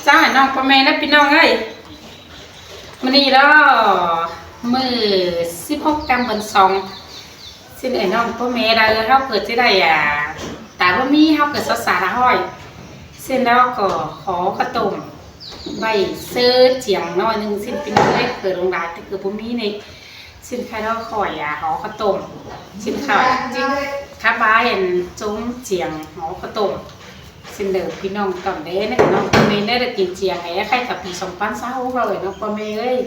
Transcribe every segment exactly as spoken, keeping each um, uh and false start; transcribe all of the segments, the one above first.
เจ้า เอ๋ยน้องป้อแม่เนอะ พี่น้องเอ้ย มื้อนี้เนาะ มื้อสิบหก ค่ำเดือนสอง ซึ่งเอ๋ยน้องป้อแม่เฮา เฮาก็จะได้ อ่า ต๋าบ่มี เฮาก็สดสาละห้อย ซึ่งเนาะก็ห่อข้าวต้มไว้เซอเจียงหน่อยหนึ่ง ซึ่งพี่น้องเอ้ย เกิดลงหลายแต่เกิดบ่มีนี่ ซึ่งใครเนาะ ข้อย อ่า ห่อข้าวต้ม ซึ่งข้าว ซึ่งข้าบ้านอันจงเจียงห่อข้าวต้ม ซึ่งเด้อพี่น้อง ต๋อนเด้อเนาะ น้องป้อแม่เนอะ ได้กินเจียงแอ๋ ใครกับปี๋สองปันซาวเนาะ น้องป้อแม่เอ้ย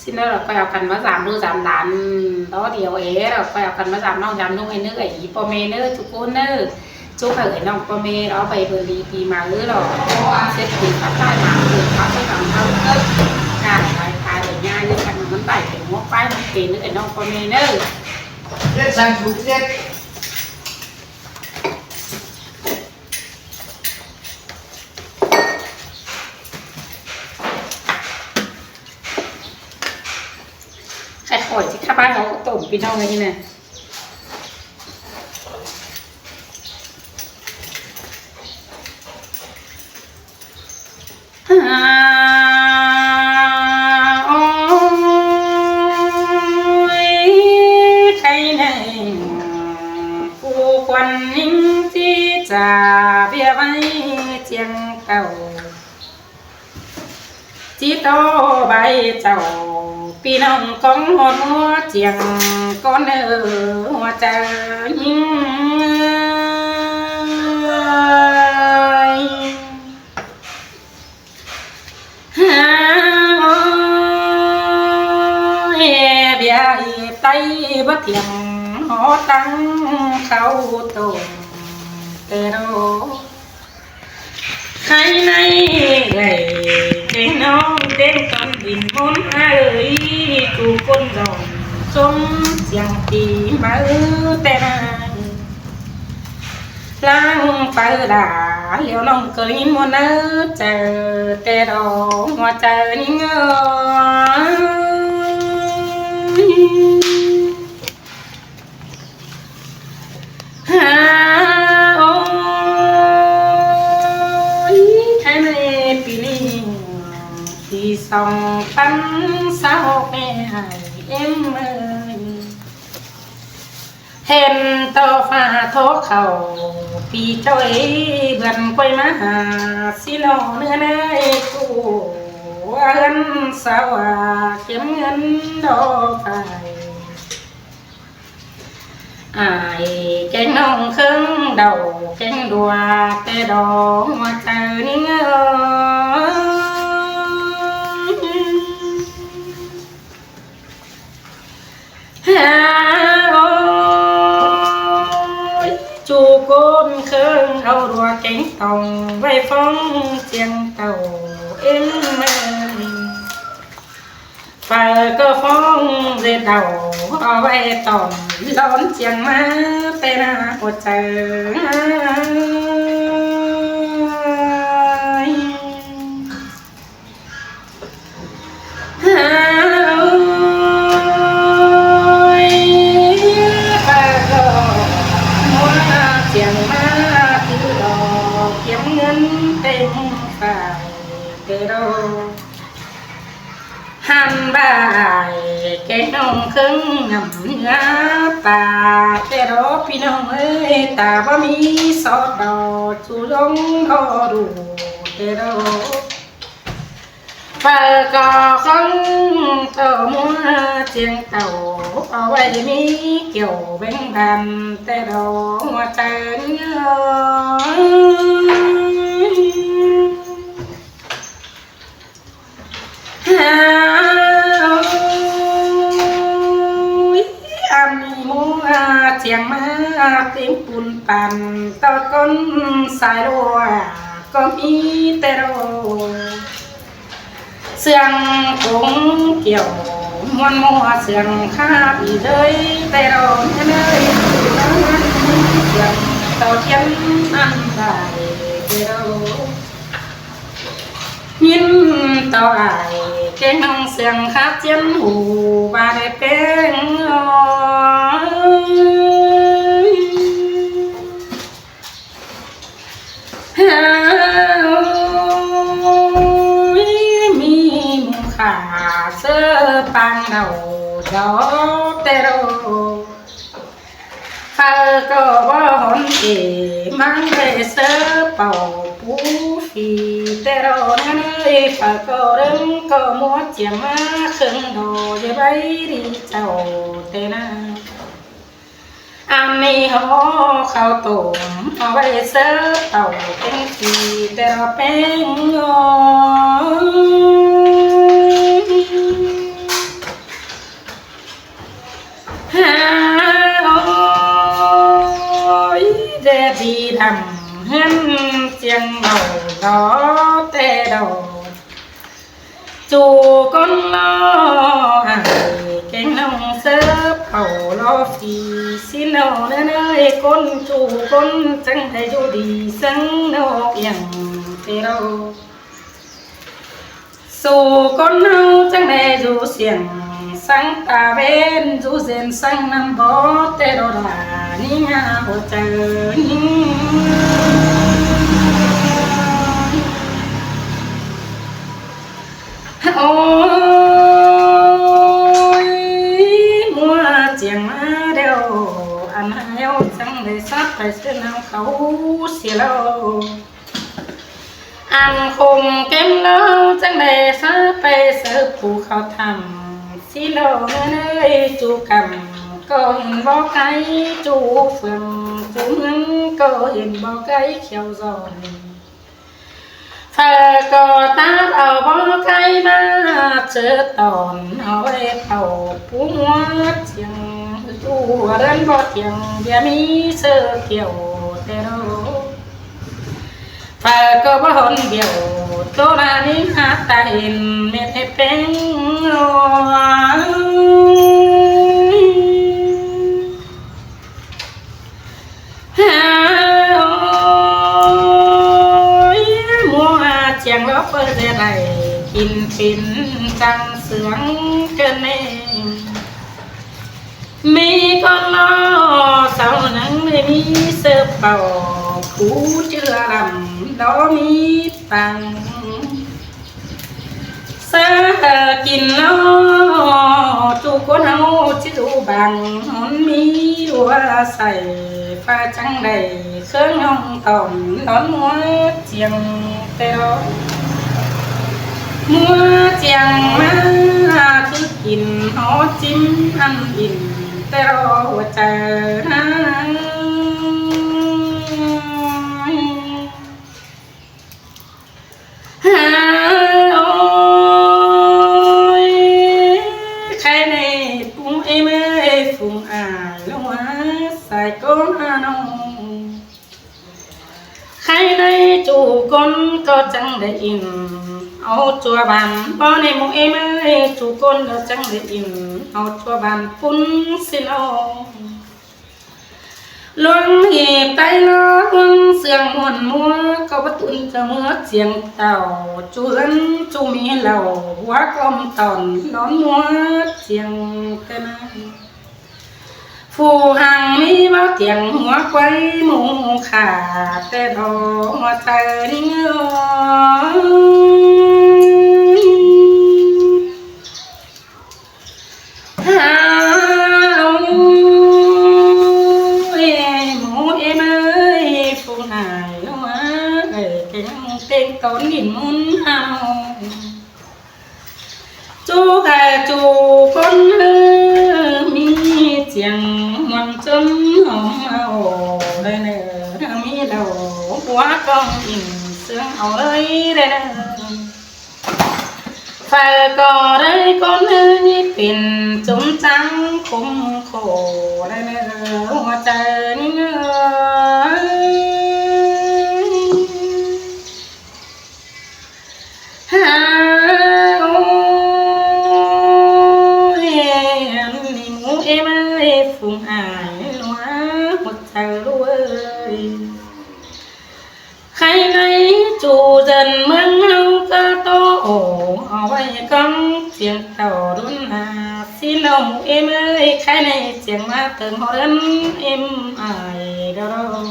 ซึ่งเนาะ เฮาก็เอากันมาสามลูกสามหลาน ต่อเดียวแอ๋ เฮาก็เอากันมาสามน้องสามลุง เอ๋ยเนอะ เอ๋ยป้อแม่เนอะ ทุกคนเนอะ จุ๊กเอ๋ยน้องป้อแม่ เอาไปเบิ่งดีปี๋มาเออหรอ เสร็จปี๋ ตั๊กใต้มาเออ ตั๊กใต้ตามเขาเออ การไหว้พระไหว้ย่าเยอะกัน มันไปถึงหัวไปมันเป็นเนอะ เอ๋ยน้องป้อแม่เนอะ เจ็ดสามศูนย์เจ็ด ใครคอยที่ข้าบ้านเฮาก็ต้ม พี่น้องเอ้ยนี่นะ ฮา โอ้ย ใครในผู้คนยิ่งที่จะเบียไว้เจียงเก่า จิตโตใบเจ้า พี่น้องของหัวเจียง ก้อนเออหัวใจยิ่งเอ้ย ฮา โอ้ย เบียอีไตบ่เที่ยง หอตั้งเขาต้มแต่โด ใครในเอ่ย เจ้าน้องเต็มตนดินมนต์เอ่ย ทุกคนร้องสมเสียงตีมาเออแต่นาย ล้างไปด่า เลี้ยวน้องเกยมนต์เออ เจอแต่ดอกหัวใจนี่เงย ฮา โอ้ย แค่ในปี๋นี้ ปี๋สองปันซาวแม่ให้เอ็มเมย เห็นต่อฟ้าโทเขา ปี๋เจ้าเอ๋ย เบือนกล้วยมาหา สิหล่อเนื้อในกู้เฮือนสาวา เก็บเงินดอกไป อ้ายแกงน้องเครื่องเดา แกงดัวแต่ดอกหัวใจนี่เงย ฮา โอ้ย จูก้นเครื่องเอาดัวแกงตอง ไว้ฟ้องเจียงเต่าเอ็มเมย ไฟก็ฟ้องเด็ดเดา เอาไว้ตอง ร้อนเจียงมาแต่หน้าหัวใจ ฮา โอ้ย ปากก็มัวเจียงมา คือดอกเก็บเงินเต็มฝ่ายเตโด หันบ่ายแกงน้องเครื่องหยำเนื้อปลาเตโด พี่น้องเอ้ย ต๋าบ่มีซอสดอก จูยงดอดูเตโด เปิดก่อของเต่ามัวเจียงเต่า เอาไว้มีเกี่ยวแบ่งบันแต่ดอกหัวใจเอ้ย ฮา โอ้ย อันนี้มัวเจียงมา เต็มปูนปั่น ต่อก้นสายรัว ก็มีแต่โร เสื่องกงเกี่ยว มวนมัวเสื่องข้าอีเลย แต่เราไม่เลย เสื่องเต่าเทียนอันใดแต่เรา ยินเต่าอ้ายแกงน้องเสื่องข้าเจียนหู ว่าได้แป้ง ฮา โอ้ ê, ꞌmáng đảy sáư pảu pú phi ꞌtẹ ꞌló ꞌnớ ꞌnớ ê, phaư ꞌcọ ꞌlớng ꞌcọ ꞌmứa chiêng ꞌmá khong đaư ꞌdệt ꞌvạy đi chảu ꞌtẹ ꞌnớ. Ăn ꞌnị hảư khảu tủm hảư ꞌvạy sáư pảu ꞌpéng phi ꞌtẹ ꞌló ꞌpéng ꞌnớ. Hả, ôi, ꞌdệt đi đăm hên chiêng đaư đó ꞌtẹ đaư. ꞌChu ꞌcốn ꞌlo ải kéng ꞌnọng sáư pảu ꞌló phi ꞌsịn ꞌnớ ꞌnớ ê, ꞌcốn ꞌchu ꞌcốn chắng đảy dú đi săng ꞌnớ iẻng ꞌtẹ ꞌló. Su ꞌcốn ꞌháu chắng đảy dú siêng săng ta ꞌvến dú ꞌdệt săng ꞌnặm bók ꞌtẹ ꞌló đa ꞌnị hảư chaư ꞌnị. Ôi, ꞌmứa chiêng ꞌmá ꞌlẹo, ăn hảư chắng đảy sắp pay ꞌsứ ꞌnặm khảu sia ꞌló. Ăn khong kém ꞌló chắng đảy sắp pay sáư pú khảu thăm ꞌsịn ꞌló ꞌnớ ê, ꞌchu căm ꞌcọ hên bók cáy, ꞌchu phường ꞌchu ꞌmướng ꞌcọ hên bók cáy khẻo dọn. Phaư ꞌcọ táp au bók cáy ꞌmá ꞌchớ tỏn hảư ꞌvạy pảu pú ꞌmứa chiêng, ꞌchu ꞌlớng bók chiêng ꞌviạk ꞌmí sáư kiẻo ꞌtẹ ꞌló. Phaư ꞌcọ báu hôn biẻo ꞌtố ꞌna ꞌnị hảư ta hên mết ê ꞌpéng ꞌnớ. Hả, ôi, ꞌmứa chiêng ꞌló ꞌpưa ꞌdệt đảy kin pên chắng sương ꞌcợn ꞌnị. ꞌMí ꞌcốn ꞌlo sau ꞌnăng ꞌmí sáư pảu pú ꞌchư đăm đó ꞌmí păng. Sáư kin ꞌlo ꞌchu ꞌcốn ꞌháu ꞌchư bang hón ꞌmí ꞌlúa sai, phaư chắng đảy khớng ꞌnọng tỏn đón ꞌmứa chiêng ꞌtẹ ꞌló. ꞌMứa chiêng ꞌmá ꞌchư kin hó chím ăn in ꞌtẹ ꞌló hua chaư ꞌnớ. Hả, ôi, khay ꞌnị ꞌpứng êm ơi, phung ải ꞌlống ꞌmá sai ꞌcốn Hà Nội. Khay ꞌnị ꞌchu ꞌcốn ꞌcọ chắng đảy in au ꞌchua ban, bók ꞌnị ꞌmứa êm ơi, ꞌchu ꞌcốn ꞌcọ chắng đảy in au ꞌchua ban ꞌpứng ꞌsịn ꞌnớ. ꞌLuống ꞌhịp tay ꞌlo ꞌluống sương ꞌmuôn ꞌmứa, ꞌcọ báu tủn chaư ꞌmứa chiêng tảu, ꞌchu ꞌhướn ꞌchu ꞌmí lảu, hua ꞌcóm tỏn đón ꞌmứa chiêng ꞌtẹ ꞌnớ. Phủ hăng ꞌmí báu kiêng hua quay ꞌmú khả ꞌtẹ ꞌló hua chaư ꞌnị ơ. Hả, ôi, ꞌmứa êm ơi, phung ải ꞌlống ꞌmá, ơi, kéng ꞌtếng tón đin ꞌmún ꞌháu. ꞌChu khay ꞌchu ꞌcốn ꞌhứ ꞌmí chiêng ꞌmuôn ꞌchốm hóm au đảy ꞌnớ, ꞌmí lảu hua ꞌcóm in sương au ơi đảy ꞌnớ. Phaư ꞌcọ đảy ꞌcốn ꞌhứ ꞌmí pên ꞌchốm chắng khốm khổ đảy ꞌnớ, hua chaư ꞌnị ơ. Hả, ôi, ăn ꞌnị ꞌmứa êm ơi, phung ải ꞌlống ꞌmá, hua chaư ꞌlú ơi. Khay ꞌnị ꞌchu dân ꞌmướng ꞌháu ꞌcọ ꞌtố ổ, au ꞌvạy ꞌcóng chiêng tảu đốn nả, ꞌsịn ꞌnớ ꞌmứa êm ơi, khay ꞌnị chiêng ꞌmá tơng ꞌhọt ꞌlớn êm ải đaư đaư.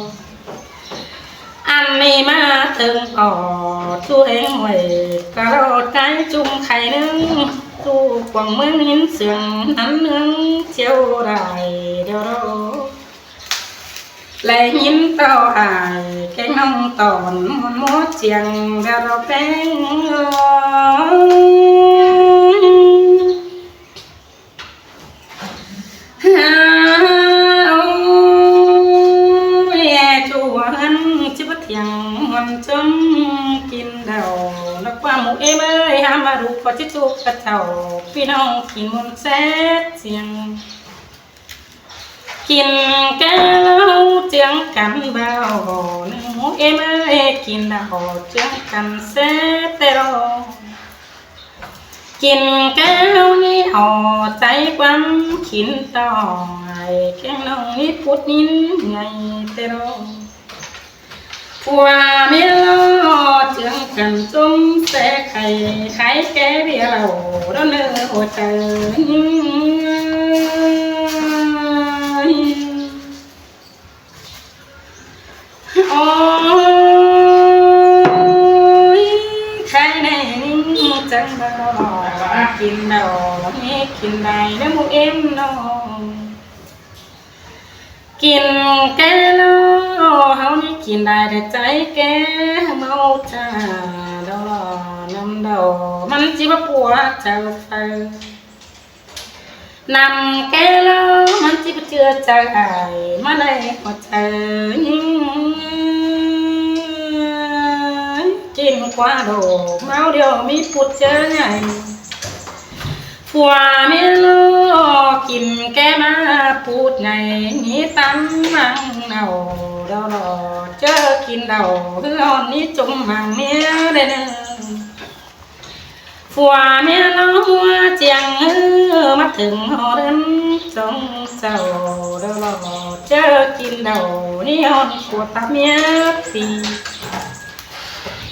Ăn ꞌnị ꞌmá tơng ꞌcọ ꞌchu ꞌhéng huay, cá ꞌlọt cái ꞌchum khay ꞌnưng, ꞌchu quảng ꞌmướng hín sương nắn ꞌnưng chiêu đảy đaư đaư. Lai ꞌnghín ꞌtạu ải kéng ꞌnọng ꞌtọn ꞌmuôn ꞌmá ꞌchiếng ꞌva ꞌlo ꞌpéng. Ôi, ꞌchu ꞌhướn ꞌchí báu thiêng ꞌmuôn ꞌchốm kin đaư. ꞌNọ ꞌquá ꞌmú ꞌếm ơi, hák ꞌmá đu ꞌcọ ꞌchí ꞌchu ꞌcọ chảu ꞌpi ꞌnọng kin ꞌmuôn sét ꞌchiếng. Kin ké ꞌlẹo ꞌchiếng căn báu, ꞌnưng ꞌmú ꞌếm ơi, kin đaư ꞌchiếng căn sét ꞌtẹ ꞌlo. Kin ké ꞌlẹo ꞌnị ók ꞌchái ꞌquám kin ꞌtoi, kéng ꞌnọng ꞌnị pút ꞌnhính ngay ꞌtẹ ꞌlo. Phua ꞌmía ꞌlẹo ꞌchiếng căn ꞌchốm sét khay, khay ké ꞌviạk ꞌlẹo ꞌlẹo ꞌnớ ꞌhụ chaư. Ôi, khay ꞌnị ꞌnhính chắng báu, kin đaư ꞌnị kin đảy ꞌnớ ꞌmú ꞌếm ꞌnọng. Kin ké ꞌlẹo ꞌháu ꞌnị kin đảy đảy ꞌchái ké ꞌmáu chaư đaư ꞌnặm đaư, ꞌmắn ꞌchí báu pua chaư phaư. ꞌNặm ké ꞌlẹo ꞌmắn ꞌchí báu ꞌchưa chaư ải, ꞌmắn đảy ꞌcọ chaư ꞌnhính. Kin ꞌquá đu ꞌmáu điêu ꞌmí pút chaư ngay. Phua ꞌmía ꞌlẹo kin ké ꞌmá pút ngay, ꞌnị tắm ꞌmắn ꞌnặn đaư ꞌlẹo, ꞌchớ kin đaư ꞌhứ ꞌhọn ꞌnị ꞌchốm ꞌmắn ꞌmía đảy ꞌnớ. Phua ꞌmía ꞌlẹo ꞌmúa ꞌchiếng ꞌhứ ꞌmá thửng ꞌhọt ꞌlươn chong chảu đaư ꞌlẹo, ꞌchớ kin đaư ꞌnị ꞌhọn phua tắp ꞌmía ti.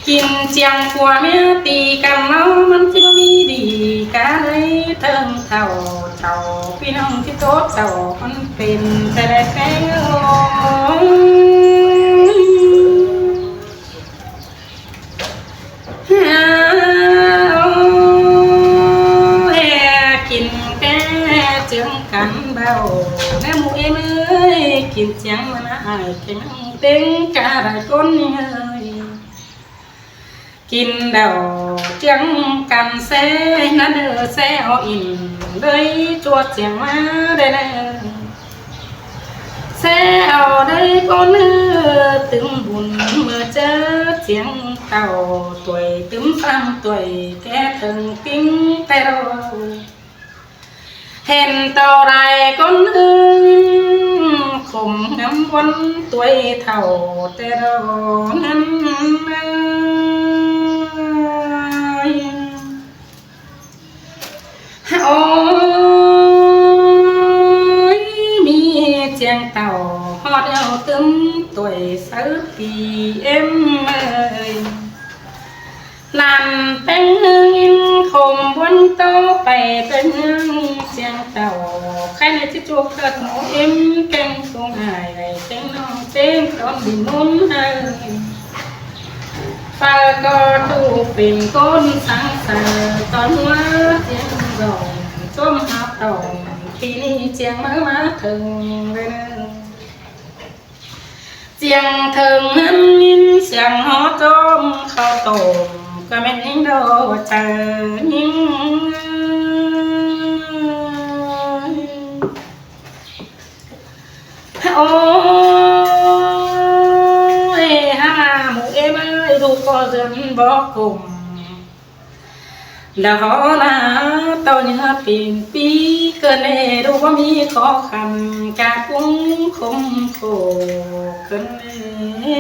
Kin ꞌchiếng phua ꞌmía ti căn ꞌlẹo ꞌmắn ꞌchí báu ꞌmí đi cá đảy ꞌtếng thảu chảu, ꞌpi ꞌnọng ꞌchí ꞌtố chảu ꞌmắn pên ꞌtẹ đảy ꞌpéng. Ôi, kin ké ꞌchiếng căn báu, ꞌnớ ꞌmú ꞌếm ơi, kin ꞌchiếng ꞌmắn ải kéng ꞌtếng cá đảy ꞌcốn ꞌnị ơi. Kin đaư ꞌchiếng căn ꞌsé ꞌnặn ꞌnớ, ꞌsé au ỉn đảy ꞌchua ꞌchiếng ꞌmá đảy ꞌnớ. ꞌSé au đảy ꞌcốn ꞌnớ tứm bun ꞌmưa ꞌchớ ꞌchiếng tảu tuổi tứm ꞌpăn tuổi ké tơng ꞌkính ꞌtẹ ꞌlẹo. Hên tảu đảy ꞌcốn ꞌnưng khôm ngắm ꞌquám tuổi thảu ꞌtẹ ꞌlẹo ꞌnặn ơi. Ôi, ꞌmí ꞌchiếng tảu ꞌhọt ꞌlẹo tứm tuổi sáư pi ꞌếm ơi. ꞌNặn ꞌpéng ꞌnưng ꞌnhính khôm ꞌmuôn ꞌtố pay ꞌpéng ꞌnưng ꞌchiếng tảu. Khay ꞌnị ꞌchí ꞌchu ꞌcợt ꞌmú ꞌếm kéng ꞌpứng ải kéng ꞌnọng ꞌtếng ꞌtọn đi ꞌmún ơi. Phaư ꞌcọ ꞌchu pên ꞌcốn sáng saư ꞌtọn ꞌmứa ꞌchiếng dỏng ꞌchốm hák tỏng, ꞌpi ꞌnị ꞌchiếng ꞌmá ꞌmá thơng ꞌvạy ꞌnưng. ꞌChiếng thơng ꞌnặn ꞌnhính siêng ꞌhó ꞌchốm khảu tôm, ꞌcọ ꞌmen ꞌnhính đaư chaư ꞌnhính. Ôi, hák ꞌmá ꞌmú ꞌếm ơi, đu ꞌcọ dươn bók khôm. Đaư hó ꞌna ꞌtạu ꞌnhá pên ꞌpi ꞌcợn ꞌnê, đu báu ꞌmí khó khăn, cá ꞌpứng khôm khổ ꞌcợn ꞌnê.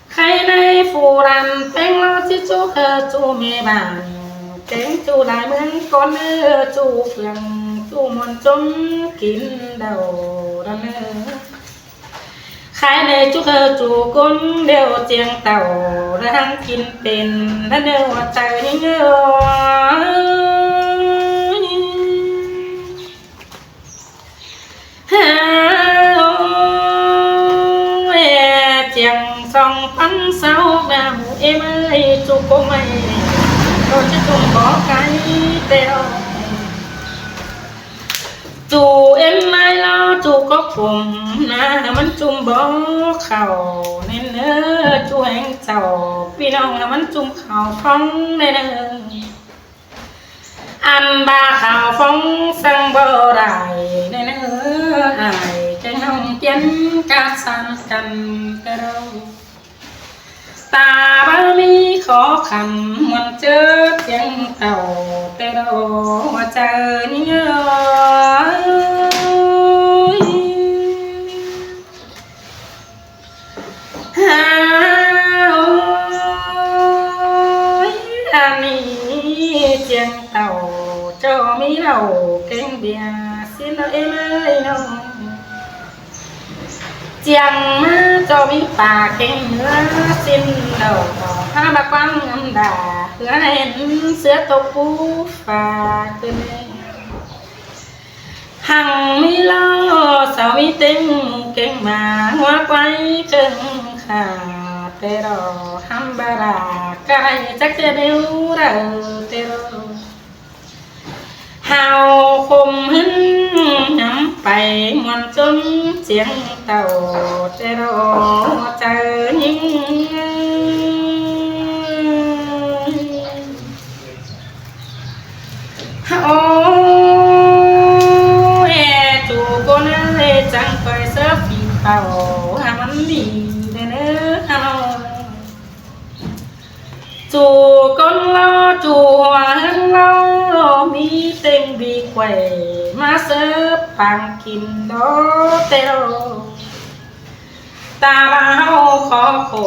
Khay ꞌnị phủ đan ꞌpéng ꞌlẹo ꞌchí ꞌchu ꞌcọ ꞌchu ꞌmẹ bản, kéng ꞌchu lai ꞌmướng ꞌcốn ꞌnớ, ꞌchu phường ꞌchu ꞌmuôn ꞌchốm kin đaư đa ꞌnớ. Khay ꞌnị ꞌchu ꞌcọ ꞌchu ꞌcốn điêu ꞌchiếng tảu, ꞌlẹo háng kin pên đa ꞌnớ ꞌva chaư ꞌnhính ơi. Ôi, ꞌchiếng song ꞌpắn sáu ꞌna ꞌmú ꞌếm ơi, ꞌchu ꞌcốn ơi, ꞌcọ ꞌchí ꞌchu bók cai ꞌtẹ ꞌlẹo. ꞌChu ꞌếm ꞌmái ꞌlẹo ꞌchu cốc Khốm ꞌná ꞌmắn ꞌchum bók khảu ꞌnớ ꞌnớ, ꞌchu ꞌhéng chảu ꞌpi ꞌnọng ꞌmắn ꞌchum khảu phóng ꞌnớ ꞌnớ. Ăn ꞌva khảu phóng săng báu đảy ꞌnớ ꞌnớ, ải kéng ꞌnọng tiên ꞌcạ san căn ꞌtẹ ꞌlẹo. Ta báu ꞌmí khó khăn ꞌmuôn ꞌchớ ꞌchiếng tảu ꞌtẹ ꞌlẹo, ꞌhua chaư ꞌnhính ơi. Hao ơi, ăn ꞌnị ꞌchiếng tảu ꞌchọ ꞌmí lảu kéng bia ꞌsịn ꞌnớ ꞌếm ơi ꞌnọng. ꞌChiếng ꞌmá ꞌchọ ꞌmí pả kéng ꞌnứa ꞌsịn lảu, hák báu ꞌquám ngắm đả ꞌhứa hên ꞌsứa tô pú pha ꞌcứn. Hăng ꞌmí ꞌló sau ꞌmí ꞌtếng kéng ꞌmá ꞌhua quái ꞌcớng khả ꞌtẹ ꞌlẹo, hăm ꞌva đả ꞌcọ đảy chắc ꞌchớ ꞌnéo đaư ꞌtẹ ꞌlẹo. Hao khốm ꞌhướn ngắm pay ꞌmuôn ꞌchốm ꞌchiếng tảu ꞌtẹ ꞌlẹo, ꞌhua chaư ꞌnhính ơi. Hao ơi, ꞌchu ꞌcốn ơi, chắng ꞌcoi ꞌsớ phi pảu hảư ꞌmắn đi ꞌnớ ꞌnớ hao. ꞌChu ꞌcốn ꞌló, ꞌchu ꞌhua ꞌhướn ꞌló, ꞌmí ꞌtếng ꞌvi quảy ꞌmá ꞌsớ pang kin đó ꞌtẹ ꞌlẹo. Ta ꞌva ꞌháu khó khổ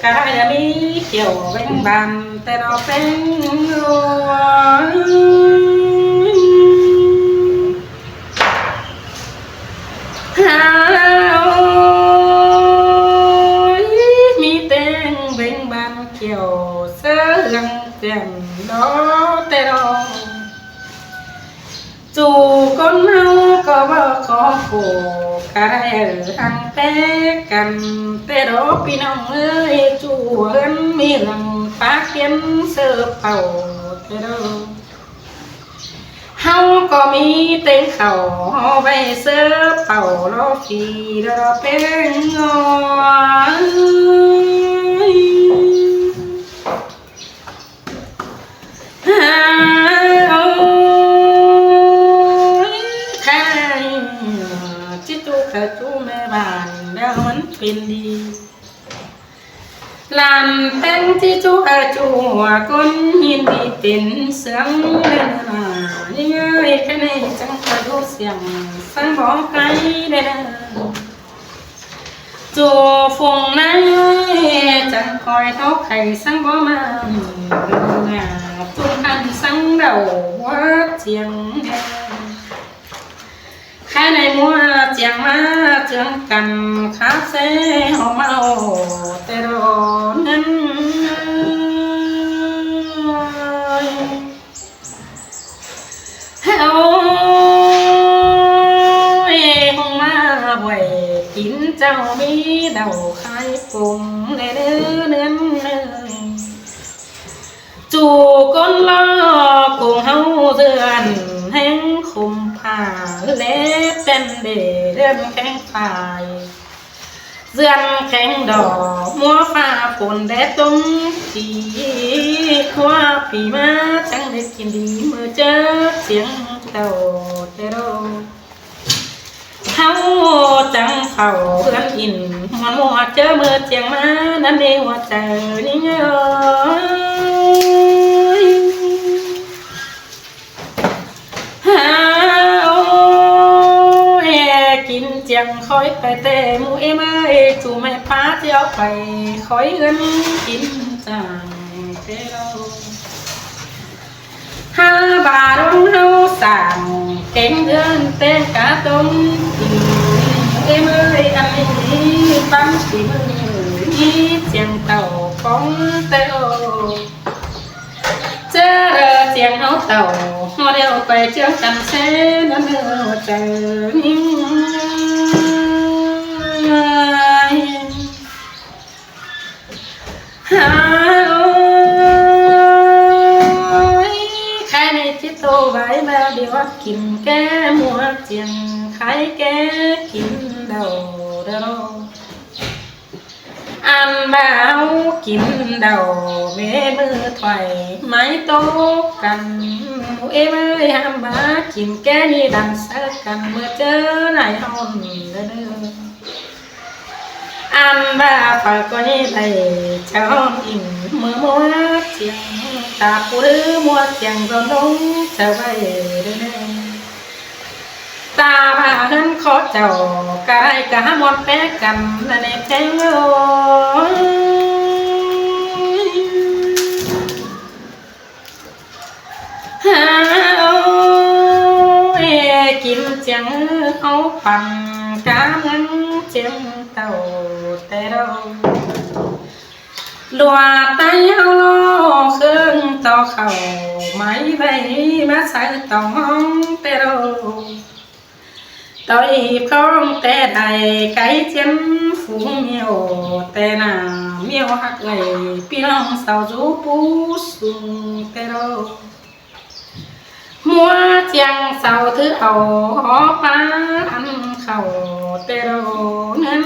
ꞌcọ đảy ꞌmí kiẻo ꞌvến ban ꞌtẹ ꞌlẹo ꞌpéng ơi. Hao ơi, ꞌmí ꞌtếng ꞌvến ban kiẻo ꞌsớ ꞌhướng tiện đó ꞌtẹ ꞌlẹo. ꞌChu ꞌcốn ꞌháu ꞌcọ báu khó khổ ꞌcọ đảy ꞌhứ hăng pék căn ꞌtẹ ꞌlẹo ꞌpi ꞌnọng ơi, ꞌchu ꞌhướn ꞌmí ꞌlăng pák tiên ꞌsớ pảu ꞌtẹ ꞌlẹo. ꞌHáu ꞌcọ ꞌmí ꞌtếng khảu ꞌhó ꞌvạy ꞌsớ pảu ꞌló phi ꞌló ꞌpéng ơi. Hao ơi, ꞌchí ꞌchu ꞌcọ ꞌchu ꞌme bản ꞌlẹo ꞌmắn pên đi. Lan ꞌpéng ꞌchí ꞌchu ꞌcọ ꞌchu ꞌcốn ꞌnhính đi pên ꞌsướng ꞌnớ ꞌnớ. ꞌNhính ơi, ꞌkhạy ꞌnị chắng ꞌcọ ꞌchu siêng săng bók ꞌcáy ꞌnớ ꞌnớ. ꞌChu phung ꞌnị chắng ꞌcoi tháo khay săng bók ꞌmá ꞌnớ ꞌnớ. ꞌChu khăn săng đảu bók chiêng ꞌnớ. Khay ꞌnị ꞌmứa chiêng ꞌmá ꞌchương căn khắp ꞌsớ ꞌháu ꞌmá ꞌtẹ ꞌlẹo ꞌnớ. Hao ơi, ꞌhung ꞌmá bươn kin chảu ꞌmí đảu khai pông ꞌnớ ꞌnớ ꞌnớ. ꞌChu ꞌcốn ꞌló cuông ꞌháu ꞌdượn ꞌhéng khôm pha ꞌlé ꞌtén đé ꞌdượn khéng phải. ꞌDượn khéng đỏ ꞌmứa pha phôn đé tôm phi, ꞌhua phi ꞌmá chắng đảy kin đi ꞌmưa ꞌchớ ꞌchiếng tảu ꞌtẹ ꞌlẹo. ꞌHáu chắng khảu ꞌhướn kin ꞌmuôn ꞌmứa ꞌchớ ꞌmưa ꞌchiếng ꞌmá ꞌnặn ꞌnê ꞌhua chaư ꞌnhính ơi. Hao ơi, kin chiêng khói pay ꞌtẹ ꞌmự ꞌếm ơi, ꞌchu ꞌme pá ꞌchí au pay khói ꞌhướn kin chắng ꞌtẹ ꞌlẹo. Hák ꞌva ꞌlống ꞌháu sảng kéng ꞌhướn ꞌtếng cá tôm kin, ꞌếm ơi, ăn ꞌnị ꞌpắn ꞌpi ꞌmự ꞌnị chiêng tảu phóng ꞌtẹ ꞌlẹo. ꞌChớ ꞌchiêng ꞌháu tảu ꞌhọt ꞌlẹo pay ꞌchương căn ꞌsớ ꞌnặn ꞌnớ ꞌhua chaư ꞌnhính ơi. Hao ơi, ꞌkhạy ꞌnị ꞌchí tô bái ꞌva đi ꞌhọt kin ké ꞌmứa ꞌchiêng, khai ké kin Ăn ꞌva ꞌháu kin đaư ꞌmí ꞌmự thoai ꞌmí ꞌtố căn, ꞌmự ꞌếm ơi, ꞌhăm ꞌva kin ké ꞌnị đăm sáư căn ꞌmự ꞌchớ nải ꞌhọn đaư. Ăn ꞌva phaư ꞌcọ ꞌnị đảy chaư ꞌhọn ỉn ꞌmự ꞌmúa chiêng, ta pú đứ ꞌmúa chiêng dôn ꞌlống chaư ꞌvạy đaư. Ta ꞌva ꞌhướn khó chảu, cá đảy cá hák ꞌmuôn pé căn ꞌnặn ꞌnị ꞌtếng ơi. Hao ê kin chiêng ꞌháu păn cá ꞌmướng chiêng tảu ꞌtẹ đaư. ꞌLụa ꞌTáy ꞌháu ꞌló ꞌkhớng ꞌto khảu, ꞌmí ꞌvạy ꞌmá sáư ꞌto ꞌhóng ꞌtẹ đaư. ꞌToi ꞌhịp ꞌkhóng ꞌtẹ đảy cáy ꞌchiến phung ꞌmẹo ꞌtẹ nả, ꞌmẹo ꞌhặc ꞌvạy ꞌpi ꞌnọng sau dú pú sung ꞌtẹ đaư. ꞌMúa chiêng sau thứ au hó pá ăn khảu ꞌtẹ đaư ꞌnặn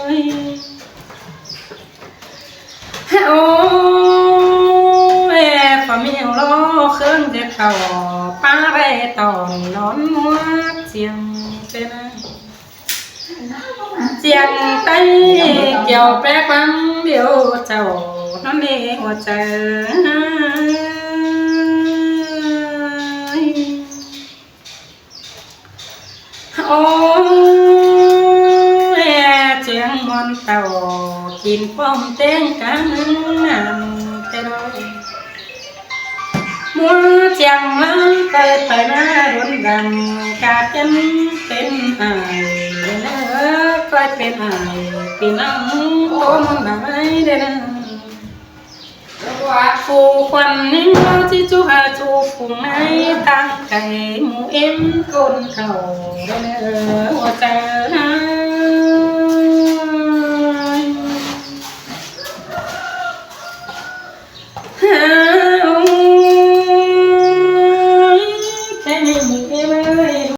ơi. Ôi, pha ꞌmẹo ꞌló ꞌkhớng ꞌdệt khảu, pá ꞌvạy tỏn nón ꞌmúa chiêng ꞌtẹ nả. Chiêng ꞌTáy kiẻo pé ꞌquám điêu chảu, ꞌnặn ꞌnị ꞌhua chaư. Ôi, chiêng ꞌmuôn tảu kin pom ꞌtếng cá ꞌmướng ꞌnặn ꞌtẹ đaư. ꞌMúa chiêng ꞌmá ꞌcoi pay ꞌmá đốn đăm, cá chăn pên ải đaư, ꞌcoi pên ải ꞌpi ꞌnọng ꞌcốn ꞌmá đaư. Phủ khuôn ꞌnhính ꞌló ꞌchí ꞌchú ha ꞌchu phung ꞌnị ꞌtáng cay ꞌmự ꞌếm ꞌcốn khảu đaư, ꞌhua chaư ha.